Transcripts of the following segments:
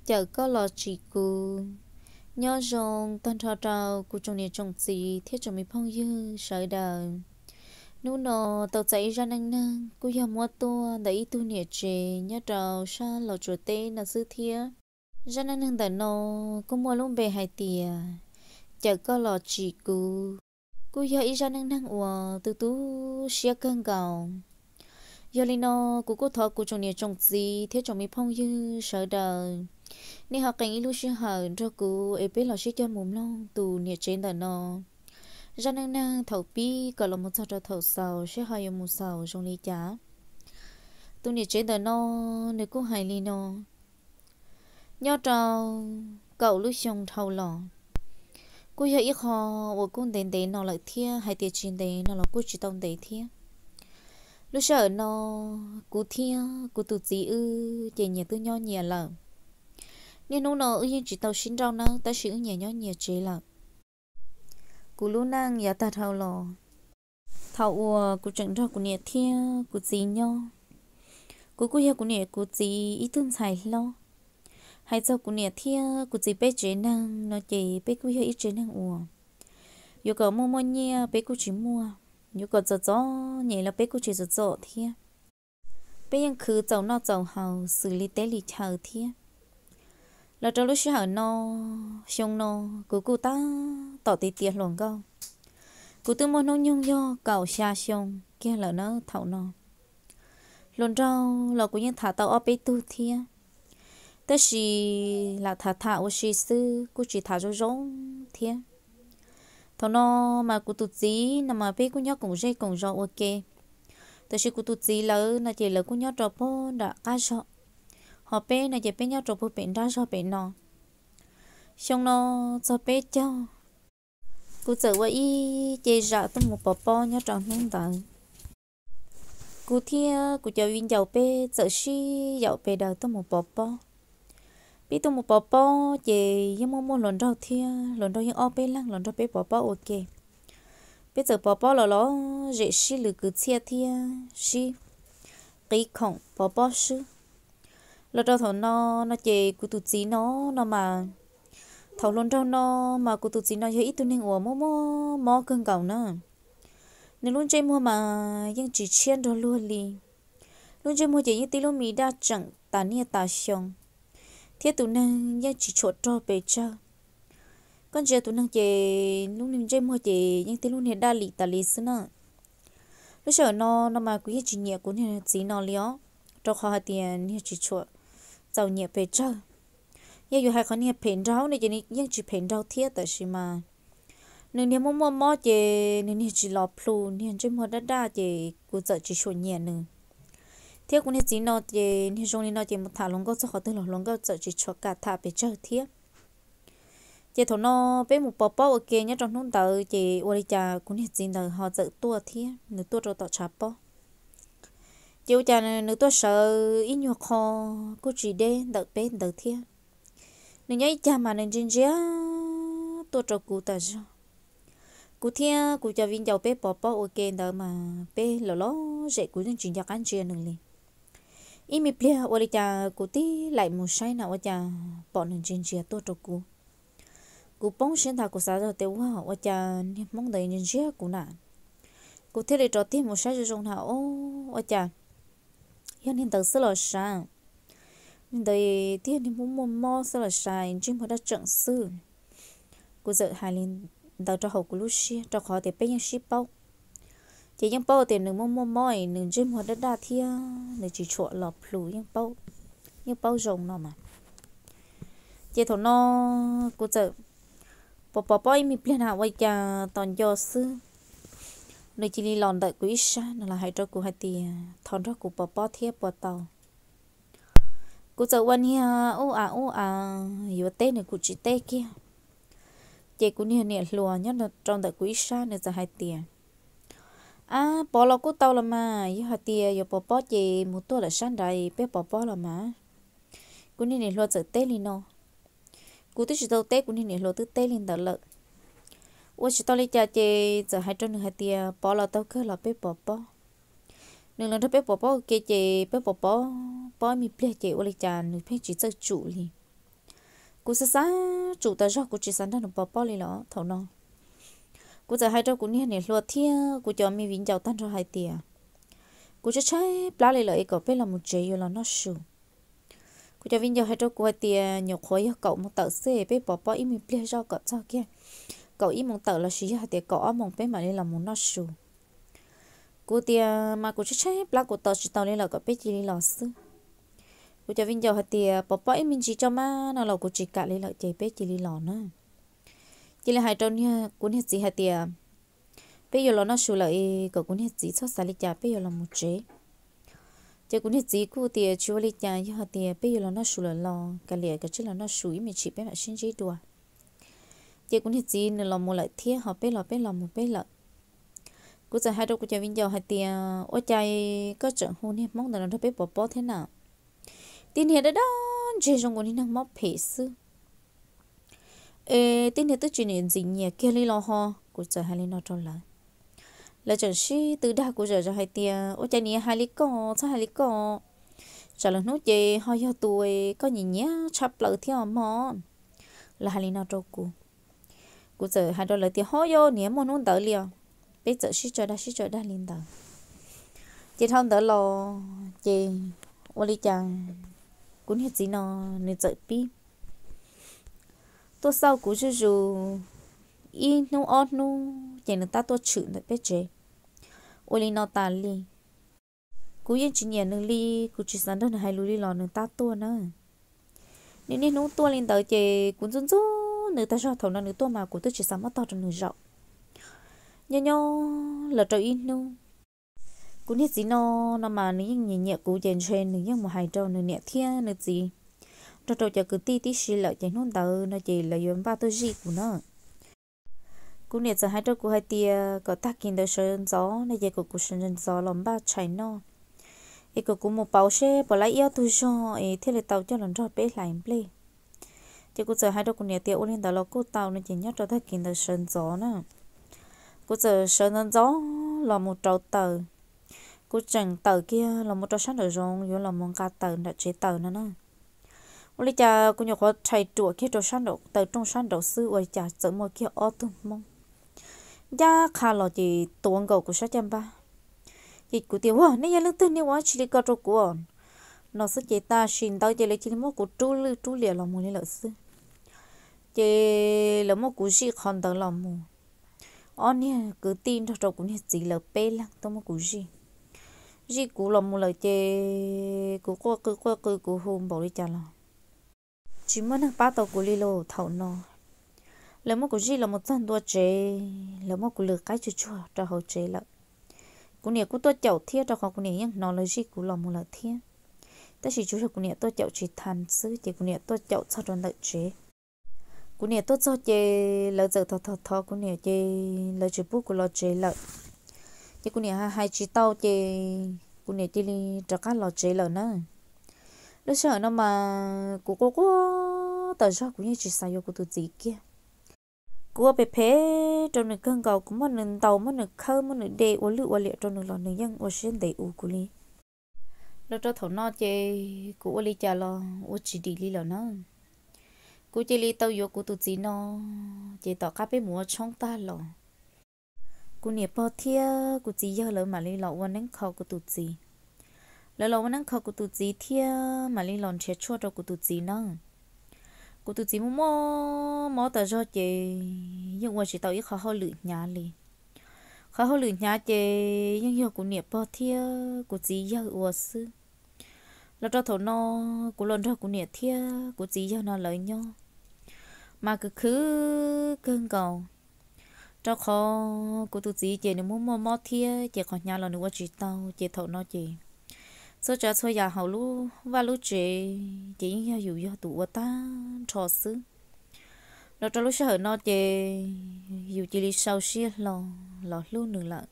Cawm koj los tsim kuv. Nyob zoo tag nrho rau kuv tsoom niam tsoom txiv thiab tsoom me phooj ywg sawv daws. Hnub no tau txais ib zaj neej neeg kuj yog muab tuaj ntawm ib tug niam tsev nyob rau sab Los Tsuas teb no xwb thiab. Zaj neej neeg ntawm no kuj muaj lub npe hais tias Cawm koj los tsim kuv. Kuj yog ib zaj neej neeg uas tu tu siab kawg nkaus. Yog li no, kuv kuj thov kuv tsoom niam tsoom txiv thiab tsoom me phooj ywg sawv daws, nej ho qee ib lub sij hawm nrog kuv es peb los sib cog mus mloog tus niam tsev ntawm no zaj neej neeg thaum pib kom los mus txog rau thaum xaus seb ho yuav mus xaus zoo li cas. Tus niam tsev ntawm no nws kuj hais li no: Nyob rau kaum lub xyoo dhau los, kuj yog ib qho uas kuj ntev ntev no lawm thiab, hais tias tsis ntev no los kuj tsis tau ntev thiab. Lub sij hawm no, kuv thiab kuv tus txiv wb ces nyias twb nyob nyias lawm. Niaj hnub no wb yeej tsis tau sib nrauj nawb, tab sis wb nyias nyob nyias tsev lawm. Kuv lub neej yav tag dhau los, thaum uas kuv tseem nrog kuv niam thiab kuv txiv nyob, kuv kuj yog kuv niam kuv txiv ib tug ntxhais hlob. Hais txog kuv niam thiab kuv txiv peb tsev neeg no ces peb kuj yog ib tsev neeg uas yuav kom muaj muaj nyiaj peb kuj tsis muaj, yuav kom txom txom nyem los peb kuj tsis txom txom thiab. Peb yeej khwv txaus noj txaus haus xws li teb li chaw thiab. Los rau lub sij hawm no, xyoo no, kuv kuj tab tom tiav tiav hluas nkauj. Kuv twb muaj hnub nyoog yog kaum xya xyoo kiag lawm na thaum no. Hluas nraug los kuv yeej tham tau ob peb tug thiab, tab sis lam tham tham ua si xwb kuj tsis tham zoo zoo thiab. Thaum no mas kuv tus txiv no mas peb kuj nyob koom zej koom zos ua ke, tab sis kuv tus txiv lawv no ces lawv kuj nyob rau puag nram qab zog, ho peb no ces peb nyob rau puag pem nrab zog pem no. Xyoo no txog peb caug, kuv txawm ua ib ce zam tuaj mus pov pob nyob rau hnub ntawd. Kuv thiab kuv cov viv ncaus peb txawm sib yaum pes daws tuaj mus pov pob. Peb tuaj mus pov pob ces yeej muaj muaj hluas nraug thiab, hluas nraug yeej ob peb leeg los nrog peb pov pob ua ke. Peb txawm pov pob los los zem sib lwm kwv txhiaj thiab sib qiv khoom pov pob swb. Los rau thaum no, no ces kuv tus txiv no, no mas, thaum hluas nraug no mas kuv tus txiv no yog ib tug neeg uas muaj muaj mob kawg nkaus na. Nws lub ntsej muag mas yeej tsis tshiab nrog luag li. Lub ntsej muag ces yeej tib lub me daj tseem tas niaj tas xyoo, thiab tus neeg yeej tsis tshua rog pes tsawg. Koj ntsia tus neeg ces lub niag ntsej muag ces yeej tib lub niag daj lim tas li xwb na. Lub sij hawm no, no mas kuv yeej tsis nyiam kuv niag txiv no li os, rau qhov hais tias niag tsis tshua txaus nyiam pes tsawg. Yog yuav hais qhov niag phem nraug no ces nws yeej tsis phem nraug thiab, tab sis mas nws niag muaj muaj mob ces nws niag tsis los plhus, niag ntsej muag daj daj ces kuv txawm tsis tshua nyiam nws. Thiab kuv niag txiv no ces niag zoo li no ces mus tham hluas nkauj txog qhov twg los hluas nkauj txawm tsis tshua kam tham pes tsawg thiab. Ces thaum no peb mus pov pob ua ke nyob rau hnub ntawd ces ua li cas kuv niag txiv ntawd ho txawm tuaj thiab, nws tuaj rau tom tshav pob. Ces ua cas nws tuaj sawv ib nyuag qho kuj tsis deb ntawm peb ntawd thiab. Nws nyob ib cag mas nws ntsia ntsia tuaj rau kuv tas zog. Kuv thiab kuv cov viv ncaus peb pov pob ua ke ntawd mas peb los los zem kuv yeej tsis nco qab ntsia nws li. Ib me pliag ua li cas kuv tib laim mus saib na ua cas pom nws ntsia ntsia tuaj rau kuv. Kuv poob siab ntag, kuv xav zog tias ua, ua cas niag hmoob ntawd ntsia ntsia kuv na. Kuv thiaj li rov tig mus saib zoo zoo na, o, ua cas yog niag ntawd xwb los sav. Niag ntawd twb yog niag muaj muaj mob xwb los sav, ntsej muag daj tseem xwb. Kuv txawm hais li ntawd rau hauv kuv lub siab rau qhov tias peb yeej sib paub, ces yeej paub tias nws muaj muaj mob es nws ntsej muag daj daj thiab nws tsis tshua los plhus, yeej paub zoo no mas. Ces thaum no kuv txawm pov pov pob ib me pliag na ua cas tos nco xwb, nws cia li los ntawm kuv ib sab no los hais rau kuv hais tias thov nrog kuv pov pob thiab puas tau. Kuv txawm ua niag ub av ub av yuav teb nws kuj tsis teb kiag. Ces kuv niag niam hluas nyob rau ntawm kuv ib sab nws txawm hais tias, ab, pov los kuj tau los mas, yog hais tias yuav pov pob ces mus tuaj lawm sab nrad peb pov pob los mas. Kuv niag niam hluas txawm teb li no. Kuv twb tsis tau teb, kuv niag niam hluas twb teb li ntawd lawm. Ua tsis tau li cas ces txawm hais rau nws hais tias pov los tau kawg los peb pov pob. Nws los nrog peb pov pob ua ke ces peb pov pob, pob ib me pliag ces ua li cas nws pheej tsis txawj tsum li. Kuv xav xav tsum tas zog kuv tsis xav nrog nws pov pob li los thaum no. Kuv txawm hais rau kuv niag niam hluas thiab kuv cov me viv ncaus tag nrho hais tias, kuv tshaib tshaib plab li lawm es kom peb los mus tsev yuav los noj su. Kuv cov viv ncaus hais rau kuv hais tias nyuam qhuav yog kaum moos tawm xwb, peb pov pob ib me pliag zoj kom txog kiag kaum ib moos tawm lossis yog hais tias kaum ob moos peb mam li los mus noj su. Kuv tias mas kuv tshaib tshaib plab kuv tos tsis tau li lawm kom peb cia li los xwb. Kuv cov viv ncaus hais tias pov pob ib me ntsis tso mas no los kuv tsis kam li lawm ces peb cia li los na. Cia li hais rau kuv niag txiv hais tias peb yuav los noj su lawm es kom kuv niag txiv txhob xav li cas peb yuav los mus tsev. Ces kuv niag txiv kuj tias tsis ua li cas, yog hais tias peb yuav los noj su lawm los kav liam, kav tsij los noj su ib me chim peb mam sib ntsib dua. Ces kuv niag txiv nws los mus lawm thiab ho peb los peb los mus peb lawm. Kuv txawm hais rau kuv cov viv ncaus hais tias ua cas koj tseem hu niag hmoob ntawd los nrog peb pov pob thiab na? Tib niag dab dab ntseg zoo nkaus niag neeg mob phem xwb. Es tib niag twb tsis nim ntxim nyiam kiag li los ho. Kuv txawm hais li no rau lawv. Lawv tseem sib tw dag kuv zom zaws hais tias ua cas niam hais li koj, txhob hais li koj, tsam lwm hnub ces ho yog tus koj nyiam nyiam tshaj plaws thiab mog. Lawv hais li no rau kuv. Kuv txawm hais rau lawv tias ho yog niam muaj hnub ntawd li os. Peb txawm sib tso dag sib tso dag li ntawd. Ces dhau ntawd los ces ua li cas kuv niag txiv no nws txawm pib tuaj xauj kuv zuj zus, ib hnub ob hnub ces nws tab tuaj tshwm ntawm peb tsev. Ua li no tas li, kuv yeej tsis nyiam nws li, kuv tsis xav nrog nws hais lus li los nws tab tuaj na. Nws niaj hnub tuaj li ntawd ces kuv ntxub ntxub nws tag zog, thaum no nws tuaj mas kuv twb tsis xav muab tog rau nws zaum. Nyob nyob los rau ib hnub, kuv niag txiv no, no mas nws yeej nyiam nyiam kuv ces ntshe nws yeej mus hais rau nws niam thiab nws txiv, nrog rau cov kwv tij tib si lawm ces hnub ntawd no ces lawv yuav npaj tuaj zij kuv na. Kuv niam txawm hais rau kuv hais tias kom tag kis ntawd sawv ntxov no ces kom kuv sawv ntxov los npaj tshais noj, es kom kuv mus pauv seb puas laib ib ob tug zog es thiaj li tau coj los nrog peb hlais nplej. Ces kuv txawm hais rau kuv niam tias ua li ntawd los kuj tau no ces nyob rau tag kis ntawd sawv ntxov na, kuv txawm sawv ntxov ntxov los mus rauv taws. Kuv tseem tawm kiag los mus rau sab nraum zoov yuav los mus nqa taws nram tsev taws no na. Ua li cas kuv nyuam qhuav rhais ruam kiag rau sab nraum taws rooj sab nraud xwb ua li cas txawm muaj kiag ob tug hmoob ncaj qha los ces tuav nkaus kuv sab caj npab. Ces kuv tias ua nej yog leej twg, nej ua dab tsi li ko rau kuv no xwb ces tam sim ntawd ces lawv cia li muab kuv rub lwj rub liam los mus li lawm xwb. Ces lawv muab kuv zij qhov ntawd los mus, ob niag kwv tij nrog rau kuv niag txiv lawv peb leeg tuaj muab kuv zij. Zij kuv los mus lawm ces kuv quaj qw quaj qw kuv hu npaum li cas los tsis muaj neeg pab tau kuv li lauj. Thaum no lawv muab kuv zij los mus txog ntua tsev, lawv muab kuv lwm qaib tsuag tsuag rau hauv tsev lawm. Kuv niam kuj tuaj caum thiab rau qhov kuv niam yeej hnov lawv zij kuv los mus lawm thiab. Tab sis tsuas yog kuv niam tuaj caum tsis tau xwb ces kuv niam tuaj caum txog rau ntawm tsev. Kuv niam tuaj txog ces lawv txawm thov thov thov kuv niam ces lawv tsis pub kuv los tsev lawm. Ces kuv niam hais tsis tau ces kuv niam cia li rov qab los tsev lawm na. Lub sij hawm no mas kuv quaj quaj tas zog, kuv yeej tsis xav yuav kuv tus txiv kiag. Kuv ua phem phem rau nws kawg nkaus, kuv muab nws ntaus, muab nws khawb, muab nws de ua lwj ua liam rau nws los nws yeej ua siab ntev ua kuv li. Los rau thaum no ces kuv ua li cas los ua tsis dim li lawm na. Kuv cia li tau yuav kuv tus txiv no, ces tom qab peb mus ua tshoob tag los, kuv niam pog thiab kuv txiv yawg lawv mam li los ua neeb kho kuv tus txiv. Lawv los ua neeb kho kuv tus txiv thiab mam li los nrhiav tshuaj rau kuv tus txiv na. Kuv tus txiv muaj muaj mob tas zog ces yeej ua tsis tau ib qho hauj lwm hnyav li. Qhov hauj lwm hnyav ces yeej yog kuv niam pog thiab kuv txiv yawg ua xwb. Los rau thaum no, kuv los nrog kuv niam thiab kuv txiv yawg no lawv nyob mas khwv khwv kawg nkaus, rau qhov kuv tus txiv ces nws muaj muaj mob thiab ces qhov hnyav los nws ua tsis tau ces thaum no ces txhua tsav txhua yam hauv lub vaj lub tsev ces yeej yog yus yog tus ua tag nrho xwb. Los rau lub sij hawm no ces yus cia li sau siab hlo los hlub nws lawm,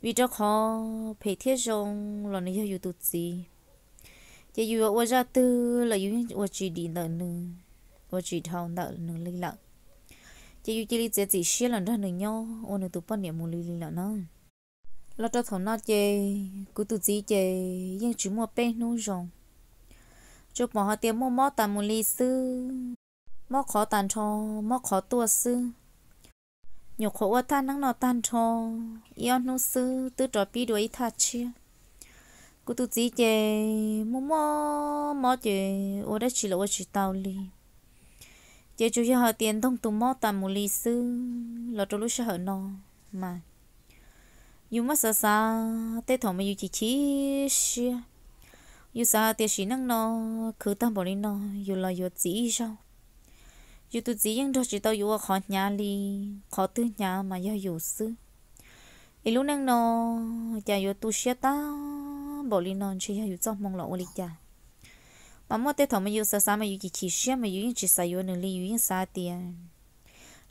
vim rau qhov phem thiab zoo los nws yog yus tus txiv. Ces yus yuav ua zaj twg los yus yeej ua tsis dim ntawm nws, ua tsis dhau ntawm nws li lawm. Ces yus cia li txiav txim siab los nrog nws nyob ua nws tus poj niam mus li li lawm na. Los rau thaum no ces kuv tus txiv ces yeej tsis muaj peb hnub zoo. tsuas pom hais tias muaj mob tas mus li xwb, mob qhov tag nrho, mob qhov tuaj xwb. Nyuam qhuav ua thaj neeb no tag nrho ib ob hnub xwb twb rov pib dua ib thaj tshiab. Kuv tus txiv ces muaj muaj mob ces ua dab tsi los ua tsis tau li. Ces tsuas yog hais tias ntoog tus mob tas mus li xwb los rau lub sij hawm no mas yus muab xav xav tej thaum mas yus chim chim siab. Yus xav hais tias sim neej no khwv tag npaum li no yus los yuav txiv ib zaug. Yus tus txiv yeej nrog tsis tau yus ua qhov hnyav li, qhov twg hnyav mas yog yus xwb. Es lub neej no cas yuav tu siab tag npaum li no, ntshe yog yus txoj hmoo los ua li cas. Mas muaj tej thaum mas yus xav xav mas yus chim chim siab mas yus yeej tsis xav yuav nws li, yus yeej xav tias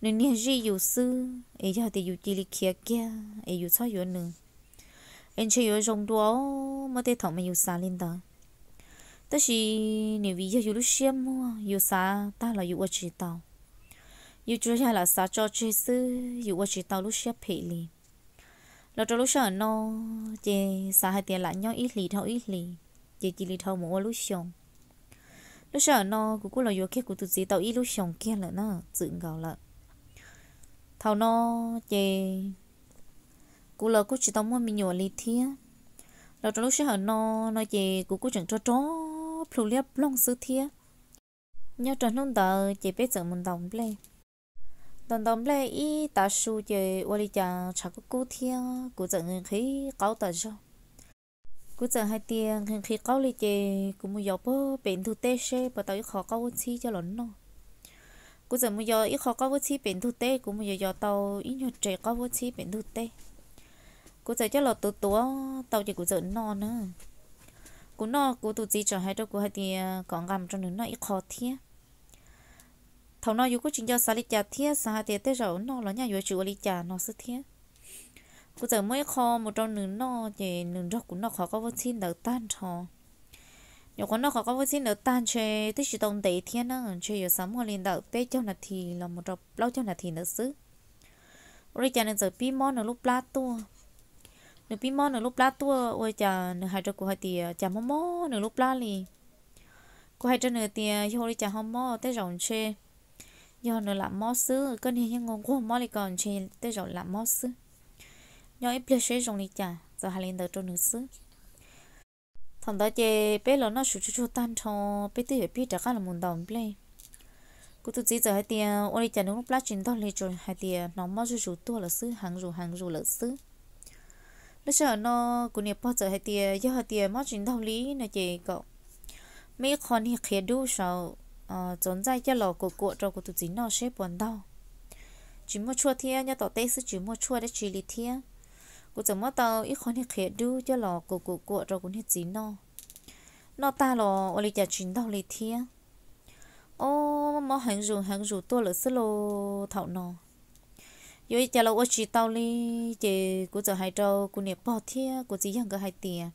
nws niag zij yus xwb, es yog tias yus cia li khiav kiag es yus txhob yuav nws es ntshe yuav zoo dua. Muaj tej thaum mas yus xav li ntawd, tab sis nim vim yog yus lub siab muag, yus xav tag los yus ua tsis tau. Yus tsuas yog lam xav tso tseg xwb, yus ua tsis tau lub siab phem li. Los rau lub sij hawm no ces xav hais tias lam nyob ib hlis dhau ib hlis, ces cia li dhau mus ua lub xyoo. Lub sij hawm no kuv kuj los yuav kiag kuv tus txiv tau ib lub xyoos kiag lawm na, txwm nkaus lawm. Thaum no ces kuv los kuj tsis tau muaj me nyuam li thiab. Los rau lub sij hawm no, no ces kuv kuj tseem rog rog plhu liab ploog xwb thiab. Nyob rau hnub ntawd ces peb txawm mus ntaus nplej. Ntaus ntaus nplej ib tav su ces ua li cas tshav kub kub thiab kuv txawm nqhis nqhis qaub tas zog. Kuv txawm hais tias nqhis nqhis qaub li ces kuv mus yos puag pem ntug teb seb puas tau ib qho qaub vuab txhib coj los noj. Kuv txawm mus yos ib qho qaub vuab txhib pem ntug teb, kuv mus yos yos tau ib nyuag res qaub vuab txhib pem ntug teb. Kuv txawm coj los tuav tuav tau ces kuv txawm noj na. Kuv noj kuv tus txiv tseem hais rau kuv hais tias kom nqa mus rau nws noj ib qho thiab. Thaum no yus kuj tsis nco xav li cas thiab, xav hais tias tej zaum noj los nyaj yuav tsis ua li cas no xwb thiab. Kuv txawm muab ib qho mus rau nws noj ces nws nrog kuv noj qhov qaub vuab txhib ntawd tag nrho. Nyuam qhuav noj qhov qaub vuab txhib ntawd tag ntshe twb tsis tau ntev thiab na, ntshe yuav xav muaj li ntawm peb caug nas this los mus rau plaub caug nas this ntawd xwb. Ua li cas nws txawm pib mob nws lub plab tuaj. Nws pib mob nws lub plab tuaj ua cas nws hais rau kuv hais tias cas mob mob nws lub plab li. Kuv hais rau nws tias yog ua li cas ho mob, tej zaum ntshe yog nws lam mob xwb, koj niag yeej nquag mob li ko ntshe tej zaum lam mob xwb. Nyob ib pliag seb zoo li cas, txawm hais li ntawd rau nws xwb. Thaum ntawd ces peb los noj su tsuag tsuag tag nrho, peb twb yuav pib rov qab los mus ntaus nplej. Kuv tus txiv txawm hais tias ua li cas nws lub plab tsis ntaug li, tsuas hais tias hnov mob zuj zus tuaj lawm xwb, heev zus heev zus lawm xwb. Lub sij hawm no kuv niam pog txawm hais tias yog hais tias mob tsis ntaug li no ces kom muab ib qho niag qhiav dub saum txuas ntxaij coj los kuam kuam rau kuv tus txiv noj seb puas ntaug. Tsis muaj tshuaj thiab, nyob tom teb xwb tsis muaj tshuaj dab tsi li thiab. Kuv txawm muab tau ib qho niag qhiav dub coj los kuam kuam kuam rau kuv niag txiv noj. Noj tag los ua li cas tsis ntaug li thiab. Ob, mob heev zus heev zus tuaj lawm xwb lauj thaum no. Yuav li cas los ua tsis tau li, ces kuv txawm hais rau kuv niam pog thiab kuv txiv yawg nkawd hais tias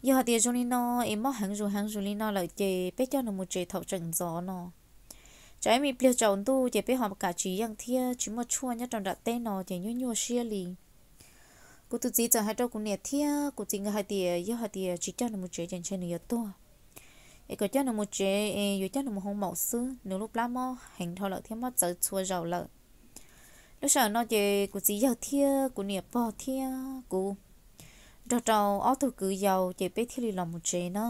yog hais tias zoo li no es mob heev zus heev zus li no lawm ces peb coj nws mus tsev thaum tseem ntxov no. Tsam ib me pliag tsaus ntuj ces peb ho kam tsis yeej thiab, tsis muaj tshuaj nyob rau nram teb no ces nyuaj nyuaj siab li. Kuv tus txiv txawm hais rau kuv niam thiab kuv txiv nkawd hais tias yog hais tias tsis coj nws mus tsev ces ntshe nws yuav tuag, es kom coj nws mus tsev es yuav coj nws mus hoo maum xwb, nws lub plab mob heev dhau lawm thiab mob txawv txhua zaus lawm. Lub sij hawm no ces kuv txiv yawg thiab kuv niam pog thiab kuv nrog rau ob tug kwv yau ces peb thiaj li los mus tsev na.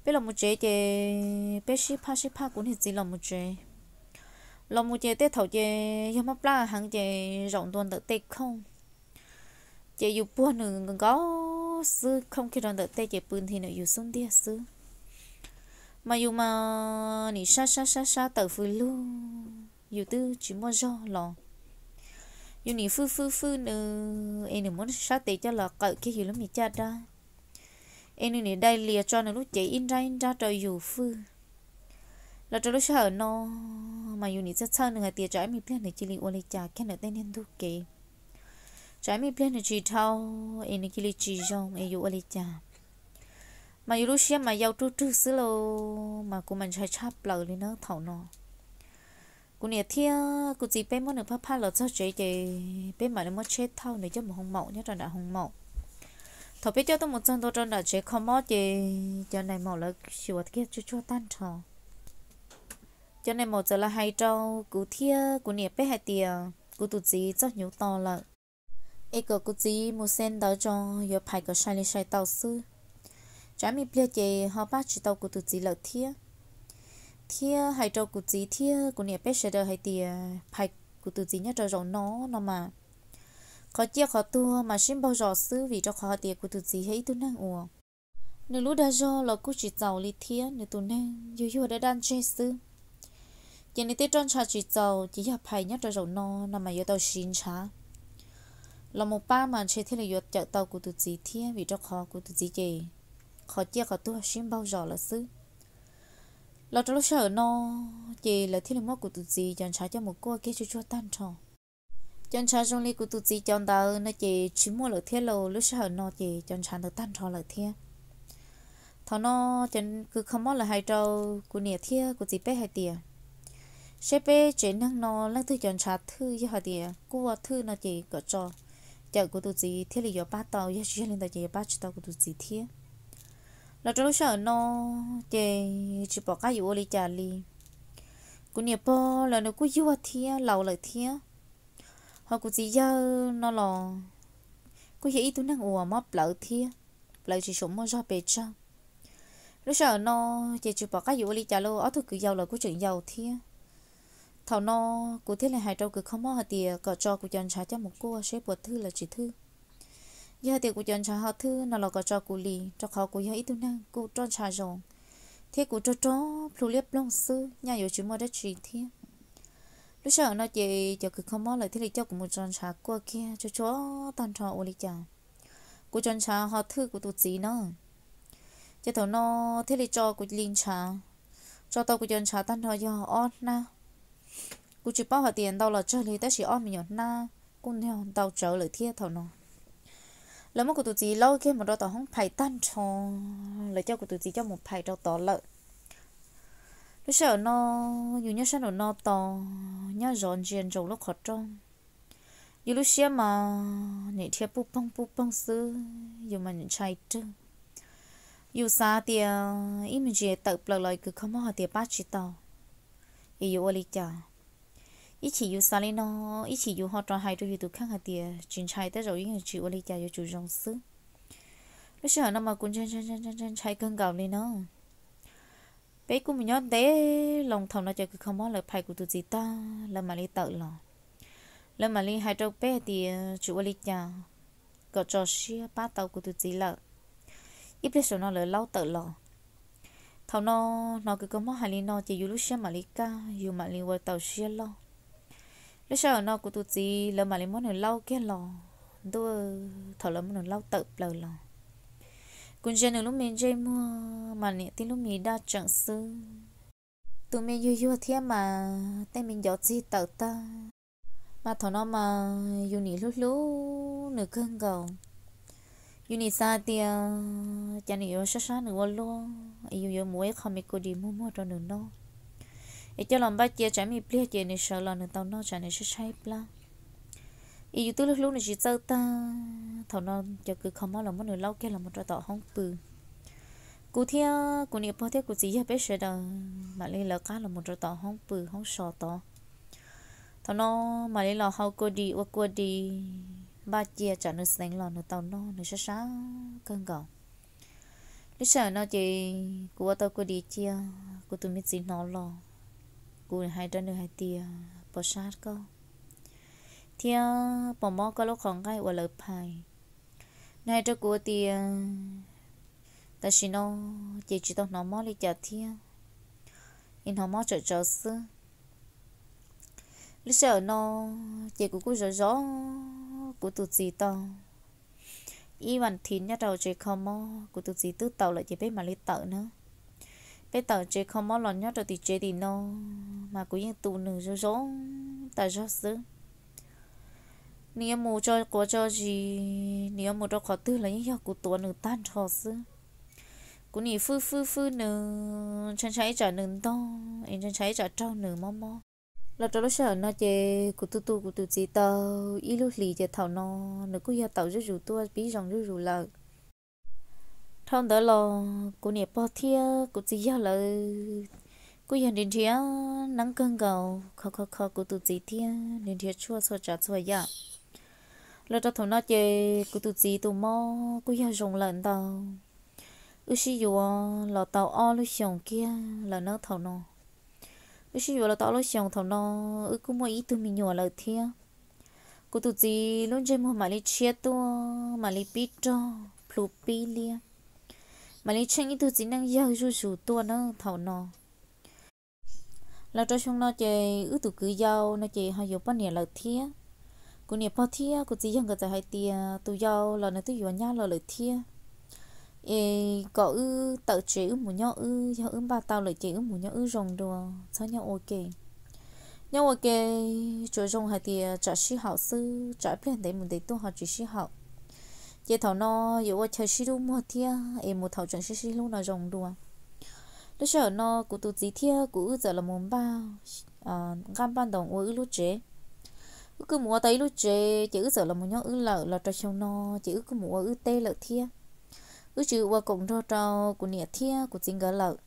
Peb los mus tsev ces peb sib phaj sib phaj kuv niag txiv los mus tsev. Los mus ces tej thaum ces yog mob plab heev ces zaum ntua ntawm tej khooj, ces yus puag nws nkaus xwb, khooj kiag rau ntawm tej ces pw nthi nws yus xub ntiag xwb. Mas yus mas nim sab sab sab sab tawm fws lug, yus twb tsis muaj zog los yus nim fwj fwj fwj nws es nws muab sab tes coj los qawm kiag yus lub me caj dab, es nws nim dai lias tso nws lub cev ib nrab ib nrab rau yus fwj. Los rau lub sij hawm no mas yus nim txhawj txhawj nws hais tias tsam ib me pliag nws cia li ua li cas kiag ntawm tej niag ntug kev, tsam ib me pliag nws tsis dhau es nws cia li tsis zoo es yuav ua li cas. Mas yus lub siab mas yau ruj rwg xwb lauj, mas kuv mas ntshai tshaj plaws li na thaum no. Kuv niam thiab kuv txiv peb muab nws phaj phaj los txog tsev ces peb mam li muab tsheb thauj nws coj mus hoo maum nyob rau nram hoo maum. Thaum peb coj tuaj mus txog ntua rau nram tsev kho mob ces cov nais maum lawv xyuas kiag tsuag tsuag tag nrho. Cov nais maum txawm los hais rau kuv thiab kuv niam peb hais tias kuv tus txiv txoj hnyuv to lawm, es kom kuv txiv mus xee ntawv tso, yuav phais kom sai li sai tau xwb. Tsam me pliag ces ho pab tsis tau kuv tus txiv lawm thiab. Thiab hais rau kuv txiv thiab kuv niam peb sawv daws hais tias phais kuv tus txiv nyob rau zaum no no mas qhov ciaj qhov tuag mas sib npaug zos xwb, vim rau qhov hais tias kuv tus txiv yog ib tug neeg uas nws lub dag zog los kuj tsis txaus li thiab nws tus neeg yuag yuag daj daj ntseg xwb. Ces nws tej roj ntsha tsis txaus, ces yog phais nyob rau zaum no no mas yuav tau siv ntshav los mus pab mas ntshe thiaj li yuav cawm tau kuv tus txiv thiab, vim rau qhov kuv tus txiv ces qhov ciaj qhov tuag sib npaug zos lawm xwb. Los rau lub sij hawm no ces lawv thiaj li muab kuv tus txiv cov ntshav coj mus kuaj kiag tsuag tsuag tag nrho. Cov ntshav zoo li kuv tus txiv cov ntawd no ces tsis muaj lawm thiab lauj. Lub sij hawm no ces cov ntshav ntawd tag nrho lawm thiab. Thaum no cov kws kho mob lawv hais rau kuv niam thiab kuv txiv peb hais tias, seb peb tsev neeg no leej twg cov ntshav thwj, yog hais tias kuaj thwj no ces kom tso cawm kuv tus txiv thiaj li yuav pab tau, yog tsis yog li ntawd ces yuav pab tsis tau kuv tus txiv thiab. Los rau lub sij hawm no ces tsis pom qab yuav ua li cas li. Kuv niam pog lawv nws kuj yuag thiab laus lawm thiab, ho kuv txiv yawg no los kuj yog ib tug neeg uas mob plawv thiab, plawv tsis tshua muaj zog pes tsawg. Lub sij hawm no ces tsis pom qab yuav ua li cas lauj, ob tug kwv yau los kuj tseem yau thiab. Thaum no kuv thiaj li hais rau kws kho mob hais tias kom tso kuv cov ntshav coj mus kuaj seb puas thwj los tsis thwj. Yog hais tias kuv cov ntshav ho thwj no los kom tso kuv li, rau qhov kuv yog ib tug neeg kuj roj ntsha zoo, thiab kuv rog rog plhu liab ploog xwb, nyaj yuav tsis muaj dab tsi thiab. Lub sij hawm no ces cov kws kho mob lawv thiaj li coj kuv mus tso ntshav kuaj kiag tsuag tsuag tag nrho ua li cas kuv cov ntshav ho thwj kuv tus txiv na. Ces thaum no thiaj li tso kuv li ntshav, tso tau kuv cov ntshav tag nrho yog ob hnab. Kuv tsis paub hais tias ntau los tsawg li, tab sis ob me nyuam hnab kuj yog ntau tsawv lawm thiab. Thaum no lawv muab kuv tus txiv laub kiag mus rau tom hoob phais tag nrho, lawv coj kuv tus txiv coj mus phais rau tod lawm. Lub sij hawm no yus nyob sab nraum no tos, nyob zov ntsia ntsoov lub qhov rooj, yus lub siab mas nim dhia puj poog puj poog xwb, yus mas nim ntshai rwg. Yus xav tias ib me ntsis tawm plaws los kws kho mob hais tias pab tsis tau, es yuav ua li cas? Ib chim yus xav li no, ib chim yus ho rov hais rau yus tus kheej hais tias tsis ntshai, tej zaum yeej tsis ua li cas, yuav tsum zoo xwb. Lub sij hawm no mas kuv ntshai ntshai ntshai kawg nkaus li na. Peb kuj mus nyob ntev loo, thaum no cov kws kho mob lawv phais kuv tus txiv tag, lawv mam li tawm los. Lawv mam li hais rau peb hais tias tsis ua li cas, kom tso siab pab tau kuv tus txiv lawm. Ib pliag saum no lawv laub tawm los. Thaum no hnov kws kho mob hais li no ces yus lub siab mam li kaj, yus mam li ua tau siab loj. Lub sij hawm no kuv tus txiv lawv mam li muab nws laub kiag los ntua. Thaum lawv muab nws laub tawm plaws los, kuv ntsia nws lub me ntsej muag mas niam tij lub me daj tseem xwb. Tus me yuag yuag thiab mas tej me ncov txig tawm tag. Mas thaum no mas yus nim hlub hlub nws kawg nkaus. Yus nim xav tias cas nws yuav sab sab nws ua luaj, es yus yuav mus ua ib qho me kua dis muag muag rau nws noj, es coj los npaj cia tsam me pliag ces nws sawv los nws tau noj tsam nws tshaib tshaib plab. Es yus twb hlub hlub nws tsis txawj tag. Thaum no cov kws kho mob los muab nws laub kiag los mus rau tom hoob pw. Kuv thiab kuv niam pog thiab kuv txiv yawg peb sawv daws mam li lawv qab los mus rau tom hoob pw hoob so tod. Thaum no mam li los hau kua dis ua kua dis npaj cia tsam nws xeev los nws tau noj, nws sab sab kawg nkaus. Lub sij hawm no ces kuv ua tau kua dis cia, kuv tus me txiv hnov los, kuv hais rau nws hais tias puas sab koj, thiab puas mob koj lub qhov nqaij uas lawv phais? Nws hais rau kuv tias tam sim no ces tsis tau hnov mob li cas thiab, es hnov mob tsawm tsawv xwb. Lub sij hawm no ces kuv kuj zov zov kuv tus txiv tau ib vas thiv nyob rau tsev kho mob. Kuv tus txiv twb tau lawm ces peb mam li tawm na. Peb tawm tsev kho mob los nyob rau tim tsev tim no, mas kuv yeej tu nws zoo zoo tas zog xwb. Nws yuav mus tso quav tso zis, nws yuav mus rau qhov twg los yeej yog kuv tuav nws tag nrho xwb. Kuv nim fwb fwb fwb nws, ntshai ntshai ib tsam nws ntog, es ntshai ntshai ib tsam raug nws mob mob. Los rau lub sij hawm no ces kuv tu tu kuv tus txiv tau ib lub hlis ces thaum no nws kuj yog tawm zuj zus tuaj pib zoo zuj zus lawm. Dhau ntawd los kuv niam pog thiab kuv txiv yawg lawv kuj yog nrhiav nrhiav neeb kawg nkaus, kho kho kho kuv tus txiv thiab nrhiav nrhiav tshuaj txhua tsav txhua yam. Los rau thaum no ces kuv tus txiv tus mob kuj yog zoo lawm ntau. Wb sib yuav los tau ob lub xyoos kiag lawm na thaum no. Wb sib yuav los tau ob lub xyoos thaum no, wb kuj muaj ib tug me nyuam lawm thiab. Kuv tus txiv lub ntsej muag mam li tshiab tuaj, mam li pib rog plhu pib liab, mam li tsheej ib tug txiv neej yawg zuj zus tuaj na thaum no. Los rau xyoo no ces wb tus kwv yau no ces ho yuav poj niam lawm thiab. Kuv niam pog thiab kuv txiv yawg nkawd txawm hais tias tus yau los nws twb yuav nyab los lawm thiab, es kom wb tawm tsev wb mus nyob wb, yog wb npaj tau lawm ces wb mus nyob wb zoo dua, txhob nyob ua ke. Nyob ua ke tsuas zoo hais tias tsam sib haum xwb, tsam pliag ntev mus ntev tuaj ho tsis sib haum. Ces thaum no yuav ua chaw sib hlub muag thiab es mus thaum tseem sib sib hlub no zoo dua. Lub sij hawm no kuv tus txiv thiab kuv wb txawm los mus npaj nqaj npaj ntoos ua wb lub tsev. Wb kuj mus ua tau ib lub tsev ces wb txawm los mus nyob wb lawm. Los rau xyoo no ces wb kuj mus ua wb teb lawm thiab. Wb tsis ua koom nrog rau kuv niam thiab kuv txiv nkawd lawm.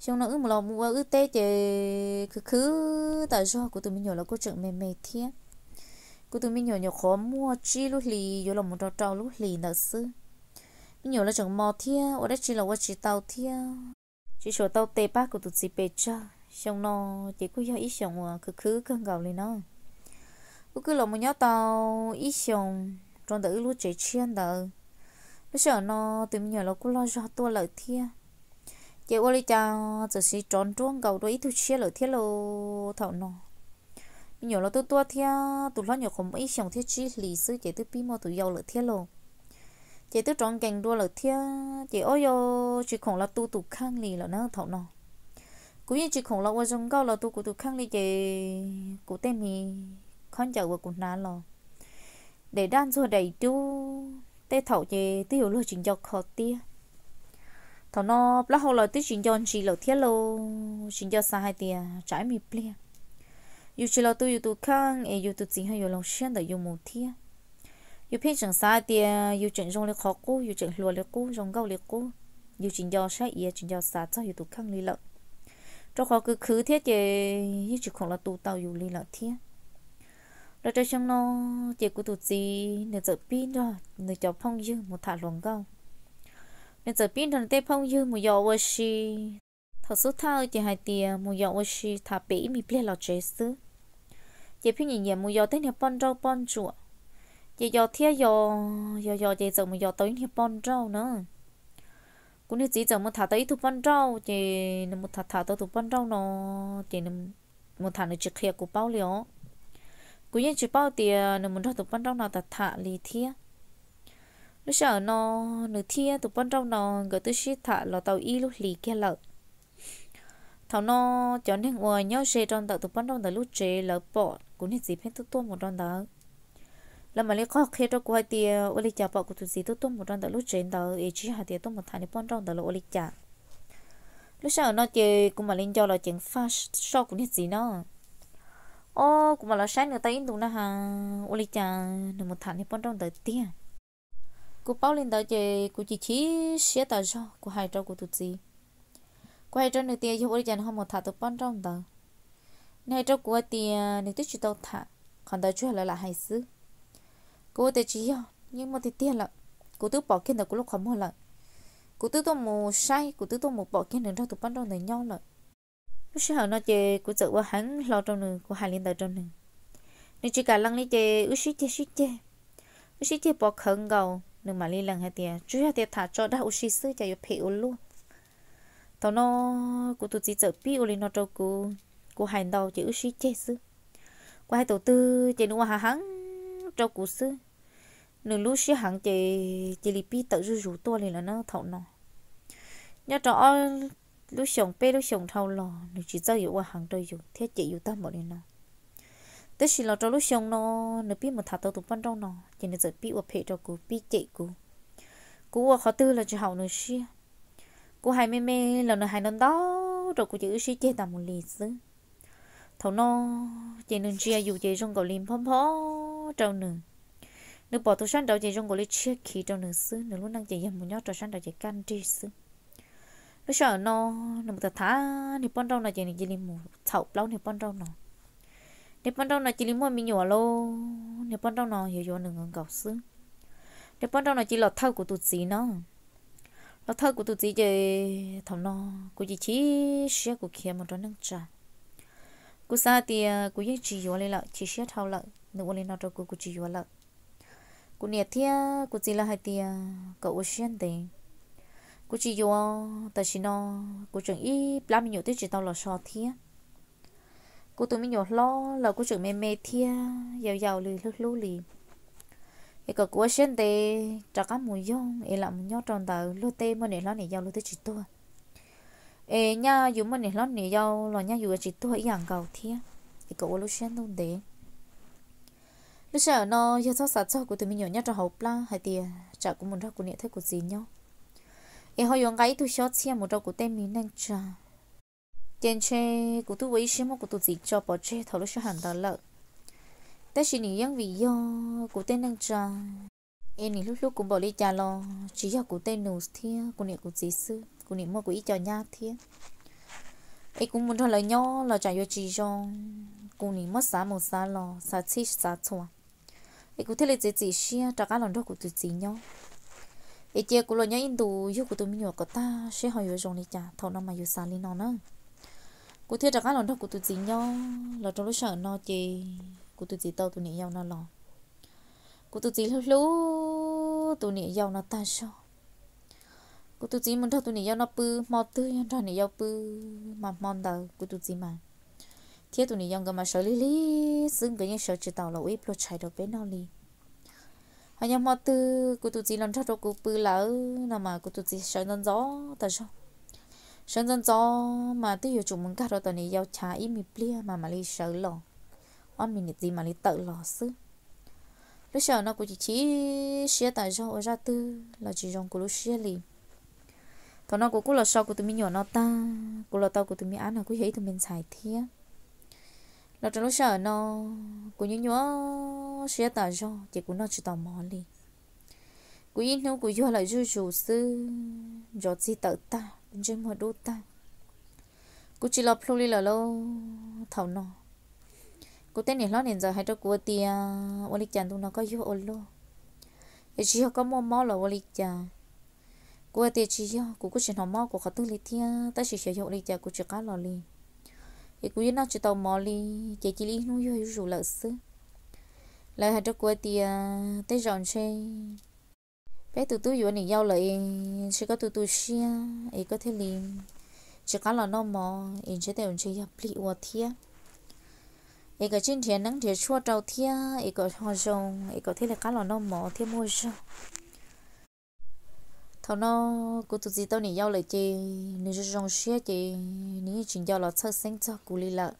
Xyoo no wb mus los mus ua wb teb ces khwv khwv tas zog, kuv tus me nyuam los kuj tseem me me thiab. Kuv tus me nyuam nyuam qhuav muaj tsib lub hlis yuav los mus rau rau lub hlis ntawd xwb. Me nyuam los tseem mos thiab ua dab tsi los ua tsis tau thiab, tsis suav tau tes pab kuv tus txiv pes tsawg. Xyoo no ces kuj yog ib xyoos uas khwv khwv kawg nkaus li na. Wb kuj los mus nyob tau ib xyoos rau ntawm wb lub tsev tshiab ntawd. Lub sij hawm no tus me nyuam los kuj loj zog tuaj lawm thiab. Ces ua li cas txawm siv rov nruab nkaus dua ib tug tshiab lawm thiab lauj thaum no. Me nyuam los twb tuaj thiab, tus hlob nyuam qhuav muaj ib xyoos thiab tsib hlis xwb ces twb pib muaj tus yau lawm thiab lauj. Ces twb rov nkees dua lawm thiab, ces ob yau tsis khoom los tu tus kheej li lawm na thaum no. Kuv yeej tsis khoom los ua zoo nkauj los tu kuv tus kheej li ces kuv tej me khaub ncaws uas kuv hnav los daim daj ntxuag daim dub, tej thaum ces twb yuav luag tsis nco kho tiag. Thaum no plaub hau los twb tsis nco ntsis lawm thiab lauj, tsis nco xav hais tias tsam ib me pliag yus tsis los tu yus tus kheej es yus tus txiv ho yuav los siab ntawm yus mus thiab. Yus pheej tseem xav hais tias yus tseem zoo li qhov qub, yus tseem hluas li qub, zoo nkauj li qub, yus tsis nco saib iav tsis nco xav txog yus tus kheej li lawm, rau qhov khwv khwv thiab ces yeej tsis khoom los tu tau yus li lawm thiab. Los rau xyoo no ces kuv tus txiv nws txawm pib nrog nws cov phooj ywg mus tham hluas nkauj. Nws txawm pib nrog nws tej phooj ywg mus yos ua si. Thaum xub thawj ces hais tias mus yos ua si tham pem ib me pliag los tsev xwb. Ces pheej nyiam nyiam mus yos tej niag poj nrauj poj ntsuam. Ces yos thiab yos, yos yos ces txawm mus yos tau ib niag poj nrauj na. Kuv niag txiv txawm mus tham tau ib tug poj nrauj, ces nws mus tham tham tau tus poj nrauj no, ces nws mus tham nws tsis qhia kuv paub li os. Kuv yeej tsis paub tias nws mus nrog tus poj nrauj no tham tham li thiab. Lub sij hawm no nws thiab tus poj nrauj no nkawd twb sib tham los tau ib lub hlis kiag lawm. Thaum no cov neeg uas nyob ze rau ntawm tus poj nrauj ntawd lub tsev lawv pom kuv niag txiv pheej tuaj tuaj mus rau ntawd. Lawv mam li qhia rau kuv hais tias ua li cas pom kuv tus txiv tuaj tuaj mus rau ntawm lub tsev ntawd es tsis yog hais tias tuaj mus tham niag poj nrauj ntawd los ua li cas. Lub sij hawm no ces kuv mam li nco los ceev faj soj kuv niag txiv no. Ob, kuv mam los saib nws tau ib ntus na has, ua li cas nws mus tham niag poj nrauj ntawd tiag. Kuv paub li ntawd ces kuv chim chim siab tas zog, kuv hais rau kuv tus txiv. Kuv hais rau nws tias yog ua li cas nws ho mus tham tus poj nrauj ntawd. Nws hais rau kuv hais tias nws twb tsis tau tham, qhov ntawd tsuas yog lawv lam hais xwb. Kuv tias tsis yog, yeej muaj tiag tiag lawm. Kuv twb pom kiag ntawm kuv lub qhov muag lawm. Kuv twb tuaj mus saib, kuv twb tuaj mus pom kiag nws nrog tus poj nrauj ntawd nyob lawm. Lub sij hawm no ces kuv txawm ua heev hlo rau nws, kuv hais li ntawd rau nws. Nws tsis kam lees li ces wb sib ceg sib ceg, wb sib ceg pov khawv nkaus, nws mam li lees hais tias tsuas yog tias tham tso dag ua si xwb cas yuav phem ua luaj. Thaum no kuv tus txiv txawm pib ua li no rau kuv, kuv hais ntau ces wb sib ceg xwb. Kuv hais tus twg ces nws ua hav heev rau kuv xwb. Nws lub siab heev ces cia li pib tawm zuj zus tuaj li lawm na thaum no. Nyob rau ob lub xyoos peb lub xyoos dhau los nws tsis txawj yuav ua heev rau yus thiab cem yus tag npaum li no. Tab sis los rau lub xyoo no nws pib mus tham tau tus poj nrauj no ces nws txawm pib ua phem rau kuv, pib cem kuv. Kuv ua qhov twg los tsis haum nws siab. Kuv hais me me los nws hais ntau ntau rau kuv ces wb sib ceg tas mus li xwb. Thaum no ces nws ntsia yus ces zoo nkaus li nphob nphob rau nws. Nws pom tus sab nraud ces zoo nkaus li tshiab khiv rau nws xwb, nws lub neej ces yog mus nyob rau sab nraud ces kaj nrig xwb. Lub sij hawm no nws mus tham tham niag poj nrauj no ces nws cia li mus txhaum plaub niag poj nrauj no. Niag poj nrauj no cia li muaj me nyuam lauj, niag poj nrauj no yuav yuav nws nkaus nkaus xwb. Niag poj nrauj no cia li los thawj kuv tus txiv no. Los thawj kuv tus txiv ces thaum no kuv cia li chim siab, kuv khiav mus rau neej tsa. Kuv xav hais tias kuv yeej tsis yuav li lawm, chim siab dhau lawm, nws ua li no rau kuv, kuv tsis yuav lawm. Kuv niam thiab kuv txiv lawv hais tias kom ua siab ntev, kuv tsis yuav. Tam sim no kuv tseem ib plab me nyuam twb tsis tau los so thiab. Kuv tus me nyuam hlob los kuj tseem me me thiab yau yau li hlub hlub li. Es kom kuv ua siab ntev rov qab mus yoog es lam mus nyob rau ntawd, luag tej muaj niam hlob niam yau luag twb tsis tuag, es nyaj yus muaj niam hlob niam yau los nyaj yus yuav tsis tuag ib yam nkaus thiab. Es kom ua lub siab ntuj ntev. Lub sij hawm no yog txhob xav txog kuv tus me nyuam nyob rau hauv plab hais tias tsam kuv mus nrog kuv niam thiab kuv txiv nyob es ho yuav nqa ib tug xyob txhiaj mus rau kuv tej me neej tsa. Ces ntshe kuv twb ua ib siab muab kuv tus txiv tso pov tseg thaum lub sij hawm ntawd lawm. Tab sis nws yeej vim yog kuv tej neej tsa, es nws hlub hlub kuv npaum li cas los tsis yog kuv tej nus thiab kuv niam kuv txiv xwb, kuv niam muaj kuv ib co nyab thiab. Es kuv mus nrog lawv nyob los tsam yuav tsis zoo, kuv nim muab xav mus xav los xav txhij xav txhua. Es kuv thiaj li txiav txim siab rov qab los nrog kuv tus txiv nyob. Es cia kuv los nyob ib ntus yug kuv tus me nyuam kom tag seb ho yuav zoo li cas, thaum no mas yus xav li no na. Kuv thiaj rov qab los nrog kuv tus txiv nyob, los rau lub sij hawm no ces kuv tus txiv tau tus niam yau no los. Kuv tus txiv hlub hlub tus niam yau no tag zog. Kuv tus txiv mus nrog tus niam yau no pw, hmo twg yog nrog niam yau pw mas hmo ntawd kuv tus txiv mas thiab tus niam yau nkawd mas sawv lig lig xwb, nkawd yeej sawv tsis tau los ua ib pluag tshais rau peb noj li. Ho yog hmo twg kuv tus txiv los nrog rau kuv pw lawm no mas kuv tus txiv sawv ntxov ntxov tas zog. Sawv ntxov ntxov mas twb yuav tsum mus nkag rau tom niam yau chav ib me pliag mas mam li sawv los, ob me niam txiv mam li tawm los xwb. Lub sij hawm no kuv chim chim siab tas zog, ua zaj twg los tsis zoo kuv lub siab li. Thaum no kuv kuj los so kuv tus me nyuam no tag, kuv los tau kuv tus me ab no kuj yog ib tug me ntxhais thiab. Los rau lub sij hawm no kuv nyuaj nyuaj siab tas zog ces kuv noj tsis tau mov li. Kuv ib hnub kuv yuag lawm zuj zus xwb, ntsov txig tawm tag, ntsej muag dub tag. Kuv tsis los plhu li lawm lauj. Thaum no kuv tej niam hlob niam ntxawm hais rau kuv tias, ua li cas ntu no koj yuag ua luaj, es tsis yog koj muaj mob los ua li cas? Kuv hais tias tsis yog, kuv kuj tsis hnov mob kuv qhov twg li thiab, tab sis xyov yog ua li cas kuv tsis qab los li. Es kuv yeej noj tsis tau mov li, ces cia li ib hnub yuag zuj zus lawm xwb. Lawv hais rau kuv hais tias tej zaum ntshe peb tus tub yuav niam yau lawm es ntshe koj tu tu siab es koj thiaj li tsis qab los noj mov, es ntshe tej zaum ntshe yog plig ua thiab. Es kom tsij nrhiav neeb nrhiav tshuaj rau thiab es kom ho zoo es kom thiaj li qab los noj mov thiab muaj zog. Thaum no kuv tus txiv tau niam yau lawm ces nws zoo zoo siab ces nws yeej tsis nco los txhawj xeeb txog kuv li lawm.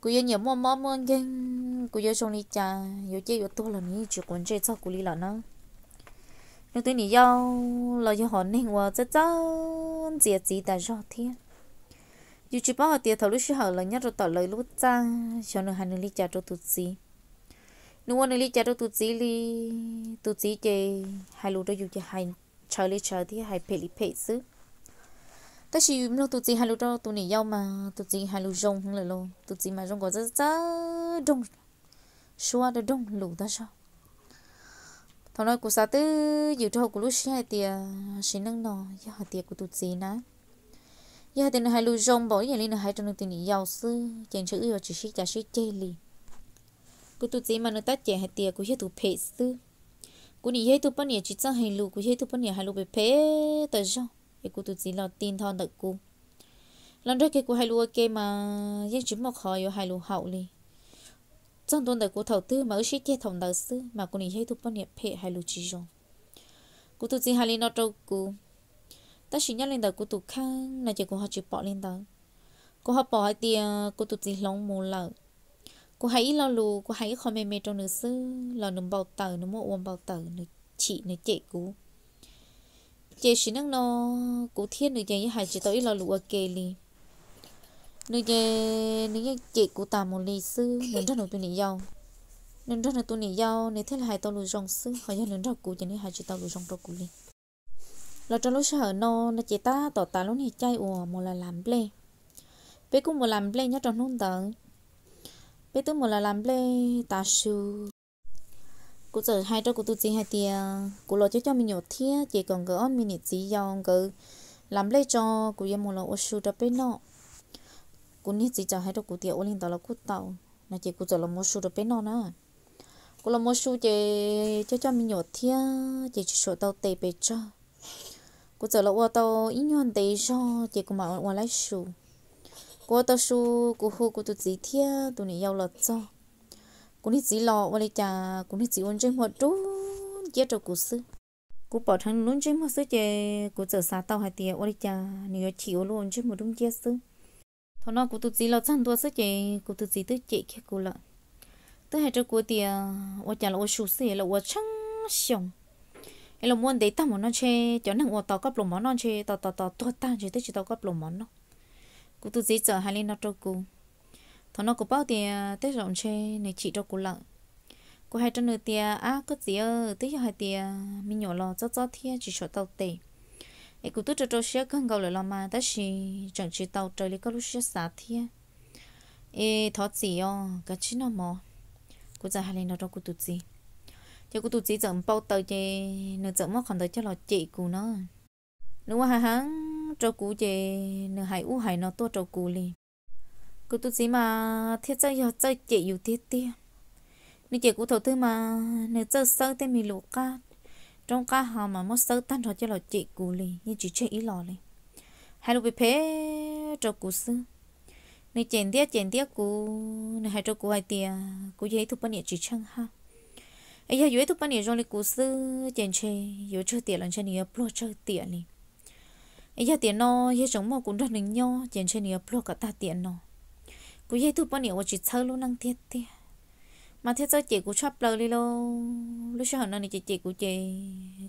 Kuv yuav nyiam muaj mob muaj nkeeg, kuv yuav zoo li cas, yuav ciaj yuav tuag los nws yeej tsis quav ntsej txog kuv li lawm na. Nws tus niam yau los yog hom neeg uas txawj txawj ntxias txiv tas zog thiab. Yus tsis paub hais tias thaum lub sij hawm lawv nyob rau tom lawv lub txaj, xyov nws hais nws li cas rau tus txiv. Nws ua nws li cas rau tus txiv li, tus txiv ces hais lus rau yus ces hais ntshaw li ntshaw thiab hais phem li phem xwb. Tab sis yus mloog tus txiv hais lus rau tus niam yau mas tus txiv hais lus zoo heev lawm lauj, tus txiv mas zoo nkaus txawj txawj doog suab doog lus tag zog. Thaum no kuv xav twb ywm rau hauv kuv lub siab hais tias sim neej no yog hais tias kuv tus txiv na, yog hais tias nws hais lus zoo npaum ib yam li nws hais rau nws tus niam yau xwb ces ntshe wb yuav tsis sib cav sib ceg li. Kuv tus txiv mas nws tab cem hais tias kuv yog tus phem xwb. Kuv nim yog ib tug poj niam tsis txawj hais lus, kuv yog ib tug poj niam hais lus phem phem tas zog, es kuv tus txiv los ti nto ntawm kuv, los nrog kiag kuv hais lus ua ke mas yeej tsis muaj qhov yuav hais lus haum li. Txog ntua ntawm kuv thaum twg mas wb sib ceg thaum ntawd xwb, mas kuv nim yog ib tug poj niam phem hais lus tsis zoo. Kuv tus txiv hais li no rau kuv, tab sis nyob li ntawm kuv tus kheej no ces kuv ho tsis pom li ntawd. Kuv ho pom hais tias kuv tus txiv hloov mus lawm. Kuv hais ib lo lus, kuv hais ib qho me me rau nws xwb los nws npau taws, nws muab ua npau taws, nws chim nws cem kuv. Ces sim neej no kuv thiab nws ces yeej hais tsis tau ib lo lus ua ke li. Nws ces nws yeej cem kuv tas mus li xwb, nws nrog nws tus niam yau Nws nrog nws tus niam yau nws thiaj li hais tau lus zoo xwb, ho yog nws nrog kuv ces nws hais tsis tau lus zoo rau kuv li. Los rau lub sij hawm no no ces tab tom tas lub niag caij uas mus las las nplej. Peb kuj mus las nplej nyob rau hnub ntawd. Peb twb mus las las nplej tas su, kuv txawm hais rau kuv tus txiv hais tias kuv los coj coj me nyuam thiab ces kom nkawd ob me niam txiv yau nkawd las nplej tso, kuv yuav mus los ua su rau peb noj. Kuv niag txiv txawm hais rau kuv tias ua li ntawd los kuj tau no ces kuv txawm los ua su rau peb noj na. Kuv los ua su ces coj coj me nyuam thiab ces tsis tshua tau tes pes tsawg. Kuv txawm los ua tau ib nyuag ntev zog ces kuv mam ua laib su. Kuv ua tau su, kuv hu kuv tus txiv thiab tus niam yau los txog. Kuv niag txiv los ua li cas kuv niag txiv ua ntsej muag dub nciab rau kuv xwb. Kuv pom dheev nws lub ntsej muag xwb ces kuv txawm xav tau hais tias ua li cas nws yuav chim ua luaj ua ntsej muag dub nciab xwb. Thaum no kuv tus txiv los txog ntua xwb ces kuv tus txiv twb cem kiag kuv lawm. Twb hais rau kuv tias ua cas los ua su xwb es los ua tsheej xyoo, es los ua ntev tag mus no ntshe cov neeg uas tos koj pluas mov noj ntshe tos tos tos tuag tag ntshe twb tsis tau koj pluas mov noj. Kuv tus txiv txawm hais li no rau kuv. Thaum no kuv paub tias tej zaum ntshe nws chim rau kuv lawm. Kuv hais rau nws tias, ab koj txiv, twb yog hais tias me nyuam los txob txob thiab tsis tshua tau tes, es kuv twb rau rau siab kawg nkaus lawm los mas tab sis tseem tsis tau raws li koj lub siab xav thiab. Es thov txim os, kav tsij noj mov. Kuv txawm hais li no rau kuv tus txiv, ces kuv tus txiv txawm npau taws ces nws txawm muab qhov ntawd coj los cem kuv na. Nws ua heev heev rau kuv ces nws hais ub hais no tuaj rau kuv li. Kuv tus txiv mas thiaj txawj yog txawj cem yus tiag tiag. Nws cem kuv thaum twg mas nws txawj xawb tej me lus qab roob qab hav mas muab xawb tag nrho coj los cem kuv li yeej tsis tseg ib los li. Hais lus phem phem rau kuv xwb. Nws cem ntiab cem ntiab kuv, nws hais rau kuv hais tias kuv yog ib tug poj niam tsis tsheej haj. Es yog yuav ib tug poj niam zoo li kuv xwb ces ntshe yuav tsawg tiam los ntshe nws yuav pluag tsawg tiam li. Es yog tiam no yog tseem muaj kuv nrog nws nyob ces ntshe nws yuav pluag kom tag tiam no. Kuv yog ib tug poj niam uas tsis txhawb lub neej tiag tiag, mas thiaj txawj cem kuv tshaj plaws li lauj. Lub sij hawm no nws cem cem kuv ces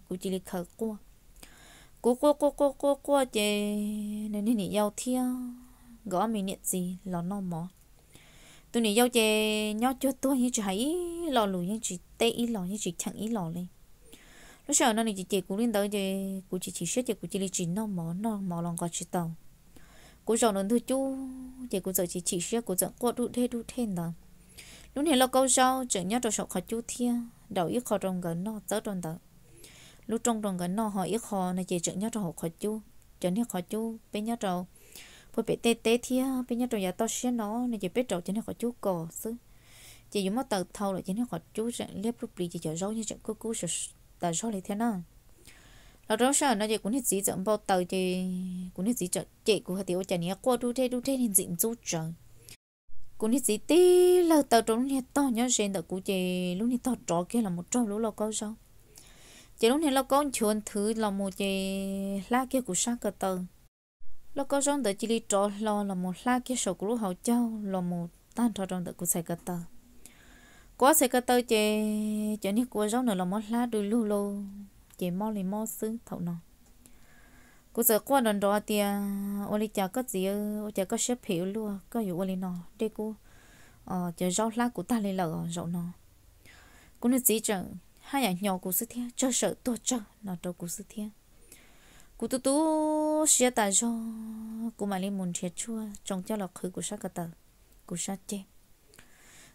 kuv cia li khaws quaj. Kuv quaj quaj quaj quaj quaj ces nws niag niam yau thiab nkawd ob me niam txiv los noj mov. Tus niam yau ces nyob cuag tuag yeej tsis hais ib lo lus, yeej tsis teb ib los, yeej tsis cheem ib los li. Lub sij hawm no nws cem cem kuv li ntawd ces kuv chim chim siab ces kuv cia li tsis noj mov, noj mov los nqos tsis tau. Kuv zaum ntawm ntug cub ces kuv txawm chim chim siab, kuv txawm quaj dub dhej dub dhej ntawd. Lub niag lauj kaub zaub tseem nyob rau saum qhov cub thiab, daus ib qho rau nkawd noj txawb rau ntawd, lub rooj rau nkawd noj, ho ib qho no ces tseem nyob rau hauv qhov cub. Cov niag qhov cub peb nyob rau puag pem tej teb thiab peb nyob rau yav toj siab no no ces peb rauv cov niag qhov cub kos xwb, ces yuav muab taws thau lawm ces niag qhov cub tseem liab pluj plis ces cov zaub yeej tseem kub kub tas zog li thiab na. Los rau lub sij hawm no ces kuv niag txiv txawm npau taws ces kuv niag txiv txawm cem kuv hais tias ua cas nws quaj dub dhej dub dhej niag ntxim ntxub tsawv. Kuv niag txiv tib lawg taw rau lub niag tog nyob ze ntawm kuv ces lub niag tog rov kiag los mus raug lub lauj kaub zaub. Ces lub niag lauj kaub nchuav nthwv los mus ces hlab kiag kuv sab ko taw. Lauj kaub zaub ntawd cia li rov hlo los mus hlab kiag saum kuv lub hauv caug los mus tag nrho rau ntawm kuv txhais ko taw. Kuv ob txhais ko taw ces cov niag kua zaub ntawd los muab hlab du lug lauj, ces mob li mob xwb thaum no. Kuv txawm quaj nrov nrov tias ua li cas koj txiv, ua cas koj siab phem ua luaj, koj yuav ua li no dej kub, cov zaub hlab kuv tag li lawm zaum no. Kuv niag txiv tseem haj yam hnyo kuv xwb thiab, tsawg sawm tuag tsawg no rau kuv xwb thiab. Kuv tu tu siab tas zog, kuv mam li mus nrhiav tshuaj tsoo coj los qhwv kuv sab ko taw, kuv sab ceg.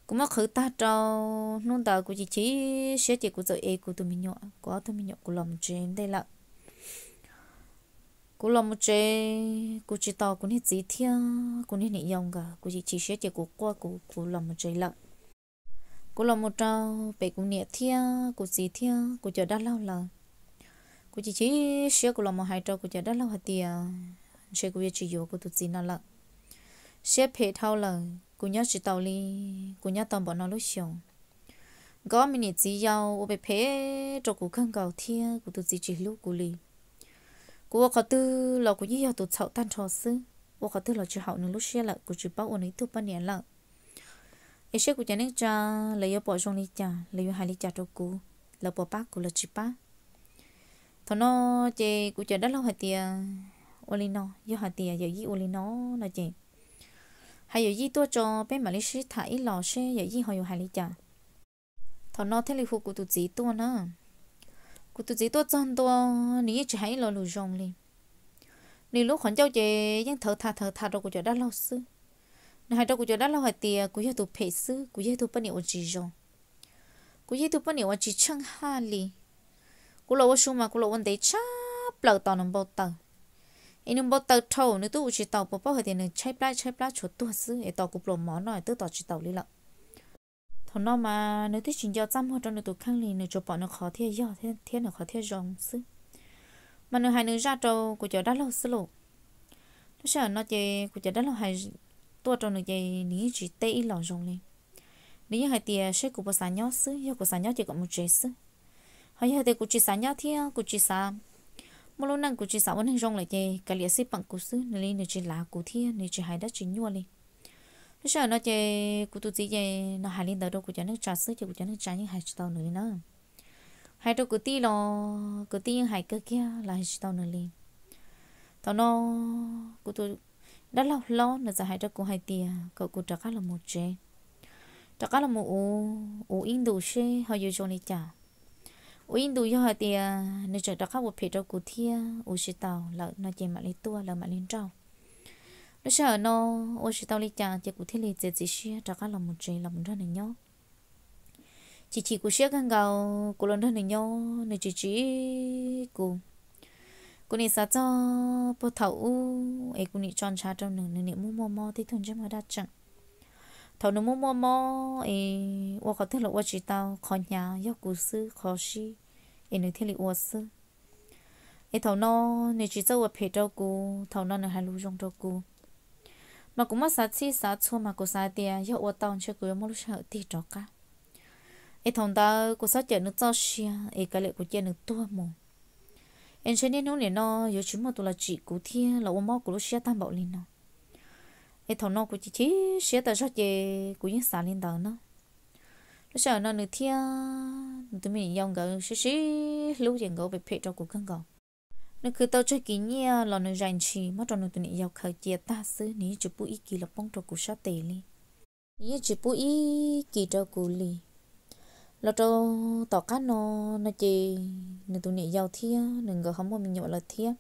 Kuv muab qhwv tag rau, hnub ntawd kuv chim chim siab ces kuv txawm ev kuv tus me nyuam, kuv ob tug me nyuam kuv los mus tsev ntej lawm. Kuv los mus tsev, kuv tsis tos kuv niag txiv thiab kuv niag niam yau nkawd, kuv chim chim siab ces kuv quaj kuv, kuv los mus tsev lawm. Kuv los mus rau pem kuv niam thiab kuv txiv thiab kuv cov dab laug lawm. Kuv chim chim siab kuv los mus hais rau kuv cov dab laug hais tias ntshe kuv yuav tsis yuav kuv tus txiv no lawm. Siab phem dhau lawm, kuv nyob tsis tau li, kuv nyob tau npaum no lub xyoos. Nkawd ob me niam txiv yau ua phem phem rau kuv kawg nkaus thiab kuv tus txiv tsis hlub kuv li. Kuv ua qhov twg los kuv yeej yog tus txhaum tag nrho xwb, ua qhov twg los tsis haum nws lub siab lawm, kuv tsis paub ua nws ib tug poj niam lawm. Es saib kuv cov neej tsa lawv yuav pom zoo li cas, lawv yuav hais li cas rau kuv, lawv puas pab kuv los tsis pab. Thaum no ces kuv cov dab laug hais tias ua li no, yog hais tias yawm yij ua li no no ces hais yawm yij tuaj tso peb mam li sib tham ib los seb yawm yij ho yuav hais li cas. Thaum no thiaj li hu kuv tus txiv tuaj na. Kuv tus txiv tuaj txog ntua, nws yeej tsis hais ib lo lus zoo li. Nws lub qhov ncauj ces yeej thawv tha thawv tha rau kuv cov dab laug xwb. Nws hais rau kuv cov dab laug hais tias kuv yog tus phem xwb, kuv yog ib tug poj niam uas tsis zoo, kuv yog ib tug poj niam uas tsis tsheej haj li. Kuv los ua su mas kuv los ua ntev tshaj plaws tos nws npau taws. Es nws npau taws dhau, nws twb ua tsis tau, puas paub hais tias nws tshaib plab tshaib plab tshuav tuag xwb es tos kuv pluas mov no twb tos tsis taus li lawm. Thaum no mas nws twb tsis nco txaj muag rau nws tus kheej li, nws tsuas pom nws qhov thiaj yog thiab nws qhov thiaj zoo xwb. Mas nws hais nws zaj rau kuv cov dab laug xwb lauj. Lub sij hawm no ces kuv cov dab laug hais tuaj rau nws ces nws yeej tsis teb ib los zoo li. Nws yeej hais tias seb kuv puas xav nyob xwb, yog kuv xav nyob ces kom mus tsev xwb. Ho yog tias kuv tsis xav nyob thiab kuv tsis xav muaj lub neej, kuv tsis xav ua neeg zoo lawm ces kav liam xij peem kuv xwb. Nws li nws tsis lav kuv thiab nws tsis hais dab tsi nyuaj li. Lub sij hawm no ces kuv tus txiv ces nws hais li ntawd rau kuv cov neej tsa xwb ces kuv cov neej tsa yeej hais tsis tau nws li na. Hais rau kwv tij los kwv tij yeej hais kawg kiag los hais tsis tau nws li. Thaum no kuv tus dab laug hlob nws txawm hais rau kuv hais tias kom kuv rov qab los mus tsev, rov qab los mus ua, ua ib ntus seb ho yuav zoo li cas. Ua ib ntus yog hais tias nws tseem rov qab ua phem rau kuv thiab ua tsis tau lawm no ces mam li tuaj, lawv mam li nrauj. Lub sij hawm no ua tsis tau li cas ces kuv thiaj li txiav txim siab rov qab los mus tsev los mus nrog nws nyob. Chim chim kuv siab kawg nkaus, kuv los nrog nws nyob nws tsis tsim kuv. Kuv nim xav txog puag thaum ub es kuv nim tso ntshav rau nws, nws nim muaj muaj mob tib tug ntsej muag daj tseem. Thaum nws muaj muaj mob es ua qhov twg los ua tsis tau, qhov hnyav yog kuv xwb, qhov sib es nws thiaj li ua xwb. Es thaum no nws tsis txawj ua phem rau kuv, thaum no nws hais lus zoo rau kuv. Mas kuv muab xav txhij xav txhua mas kuv xav tias yog ua tau ntshe kuv yuav muaj lub sij hawm tig rov qab. Es thaum ntawd kuv txhob cawm nws txoj sia es kav liam kuv cia nws tuag mus. Es ntshe niaj hnub nim no yuav tsis muaj tus los tsim kuv thiab los ua mob kuv lub siab tag npaum li no. Es thaum no kuv chim chim siab tas zog ces kuv yeej xav li ntawd na. Lub sij hawm no nws thiab nws tus me niam yau nkawd sib sib hlub ces nkawd ua phem phem rau kuv kawg nkaus. Nws khwv tau tsawg kis nyiaj los nws zais ntshis muab rau nws tus niam yau khaws cia tag xwb, nws yeej tsis pub ib kis los poob rau kuv sab tes li. Nws yeej tsis pub ib kis rau kuv li. Los rau tom qab no, no ces nws tus niam yau thiab nws nkawd ho muaj me nyuam lawm thiab.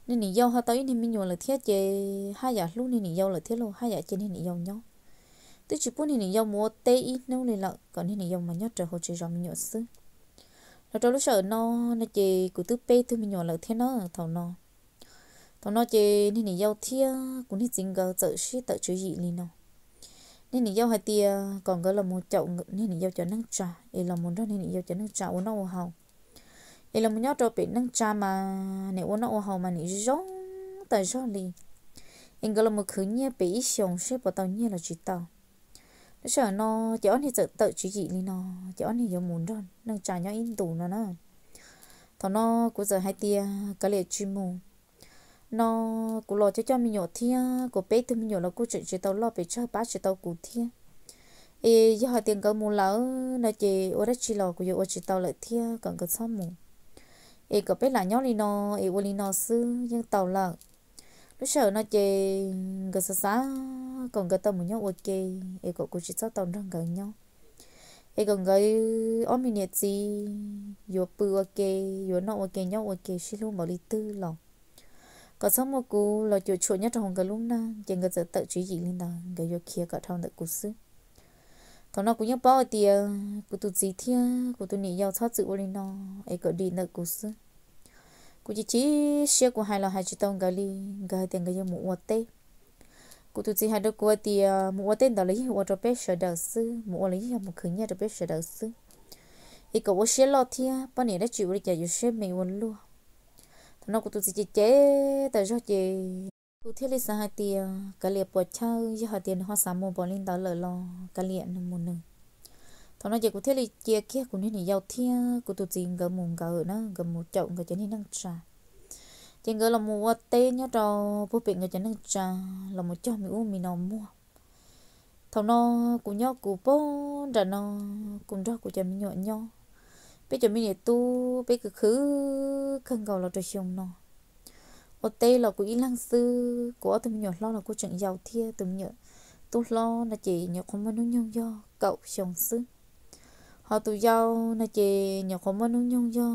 Niag niam yau ho tau ib niag me nyuam lawm thiab ces haj yam hlub niag niam yau lawm thiab lauj, haj yam cia niag niam yau nyob. Twb tsis pub niag niam yau mus ua teb ib hnub li lawm, kom niag niam yau mas nyob raws hauv tsev zov me nyuam xwb. Los rau lub sij hawm no, no ces kuv twb peb tug me nyuam lawm thiab na thaum no. Thaum no ces niag niam yau thiab kuv niag txiv nkawd txawm sib tawm tswv yim li no. Niag niam yau hais tias kom nkawd los mus caum niag niam yau cov neej tsa es los mus nrog niag niam yau cov neej tsa ua noj ua haus. Es los mus nyob rau pem neej tsa mas nim ua noj ua haus mas nim zoo tas zog li. Es nkawd los mus khwv nyiaj pem ib xyoos seb puas tau nyiaj los tsis tau. Lub sij hawm no ces ob niag txawm tawm tswv yim li no, ces ob niag yuav mus nrog neej tsa nyob ib ntus no na. Thaum no kuv txawm hais tias kav liam tsis mus. No kuv los coj coj me nyuam thiab, kuv peb tug me nyuam los kuj tseem tsis tau loj pes tsawg pab tsis tau kuv thiab. Es yog hais tias nkawd mus lawm no ces ua dab tsi los kuv yuav ua tsis tau lawm thiab, kom nkawd txhob mus. Es kom peb lam nyob li no, es ua li no xwb yeej tau lawm. Lub sij hawm no ces nkawd xav xav kom nkawd tau mus nyob ua ke, es kom kuv tsis txhob tau nrog nkawd nyob. Es kom nkawd ob me niam txiv yuav pw ua ke, yuav noj ua ke, nyob ua ke sib hlub npaum li twg los kom txhob muaj kuv los cuam tshuam nyob rau hauv nkawd lub neej, ces nkawd txawm tawm tswv yim li ntawd, nkawd yuav khiav kom dhau ntawm kuv xwb. Thaum no kuv yeej paub hais tias kuv tus txiv thiab kuv tus niam yau txhob txwm ua li no, es kom dim ntawm kuv xwb. Kuv chim chim siab kuv hais los hais tsis tau nkawd li, nkawd hais tias nkawd yuav mus ua teb. Kuv tus txiv hais rau kuv hais tias mus ua teb ntawd los yeej ua rau peb sawv daws xwb, mus ua los yeej yog mus khwv nyiaj rau peb sawv daws xwb. Es kom ua siab loj thiab, poj niam dab tsi ua li cas yuav siab me ua luaj. Thaum no kuv tus txiv cem cem tas zog ces kuv thiaj li xav hais tias kav liam puas chawj, yog hais tias nws ho xav mus npaum li ntawd lawm los kav liam nws mus nws. Thaum no ces kuv thiaj li cia kiag kuv niag niam yau thiab kuv tus txiv nkawd mus nkawd na, nkawd mus caum nkawd cov niag neej tsa. Ces nkawd los mus ua teb nyob rau puag pem nkawd cov neej tsa, los mus cog me ub me no muag. Thaum no kuv nyob kuv pog nram no, kuv nrog kuv cov me nyuam nyob. Peb cov me niam tub peb khwv khwv kawg nkaus los rau xyoo no. Ua teb los kuv ib leeg xwb, kuv ob tug me nyuam hlob los kuj tseem yau thiab, tus me nyuam tub hlob no ces nyuam qhuav muaj hnub nyoog yog kaum xyoo xwb. Ho tus yau no ces nyuam qhuav muaj hnub nyoog yog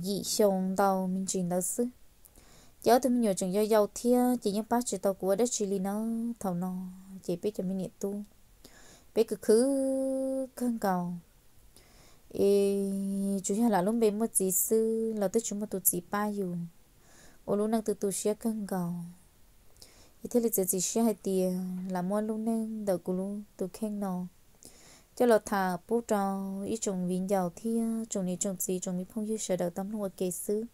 yim xyoo ntau me ntsis ntawd xwb. Ces ob tug me nyuam tseem yau yau thiab ces yeej pab tsis tau kuv ua dab tsi li na. Thaum no ces peb cov me niam tub, peb khwv khwv kawg nkaus, es tsuas yog lam lub npe muaj txiv xwb los twb tsis muaj tus txiv pab yus, ua lub neej tu tu siab kawg nkaus. Es thiaj li txiav txim siab hais tias lam muab lub neej ntawm kuv lub tus kheej no coj los tham pub rau ib tsoom viv ncaus thiab tsoom niam tsoom txiv tsoom me phooj ywg sawv daws tau mloog ua ke xwb.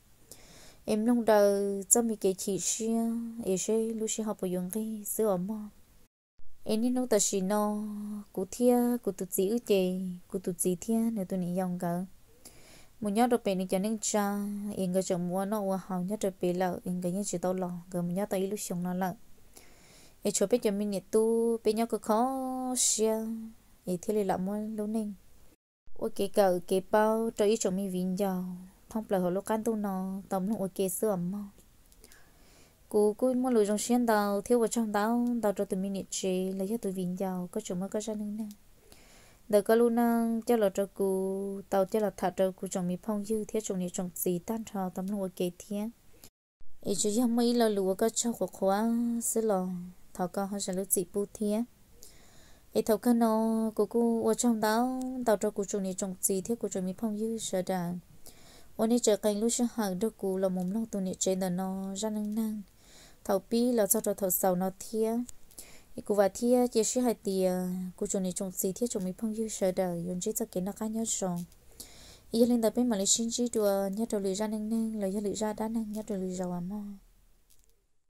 Es mloog daws txoj me kev chim siab es seb lub sij hawm puas yuav nqig xwb os mog. Es niaj hnub tam sim no kuv thiab kuv tus txiv wb ces kuv tus txiv thiab nws tus niam yau nkawd mus nyob rau pem nws cov neej tsa, es nkawd tseem mus ua noj ua haus nyob rau pem lawm es nkawd yeej tsis tau los, nkawd mus nyob tau ib lub xyoo no lawm. Es tshuav peb cov me niam tub peb nyob kho kho siab, es thiaj li lam muab lub neej ua kev kawm kev paub rau ib tsoom me viv ncaus thoob plaws hauv lub qab ntuj no tau mloog ua ke xwb os mog. Kuv kuj muaj lus zoo siab ntau thiab ua tsaug ntau ntau rau tus me niam tsev los yog tus viv ncaus koj tseem muab koj zaj neej neeg ntawm koj lub neej coj los rau kuv tau coj los tham rau kuv tsoom me phooj ywg thiab tsoom niam tsoom txiv tag nrho tau mloog ua ke thiab. Es tsuas yog muaj ib lo lus uas koj tsaug qhuav qhuav xwb los thov koj ho zam lub txim pub thiab. Es thaum kawg no kuv kuj ua tsaug ntau ntau rau kuv tsoom niam tsoom txiv thiab kuv tsoom me phooj ywg sawv daws uas nej tseem qee lub sij hawm nrog kuv los mus mloog tus niam tsev ntawm no zaj neej neeg thaum pib los txog rau thaum xaus no thiab. Es kuv vam thiab cia siab hais tias kuv tsoom niam tsoom txiv thiab tsoom me phooj ywg sawv daws yuav ntsib txoj kev noj qab nyob zoo. Yog li ntawd peb mam li sib ntsib dua nyob rau lwm zaj neej neeg los yog lwm zaj dab neeg nyob rau lwm zaus as mog.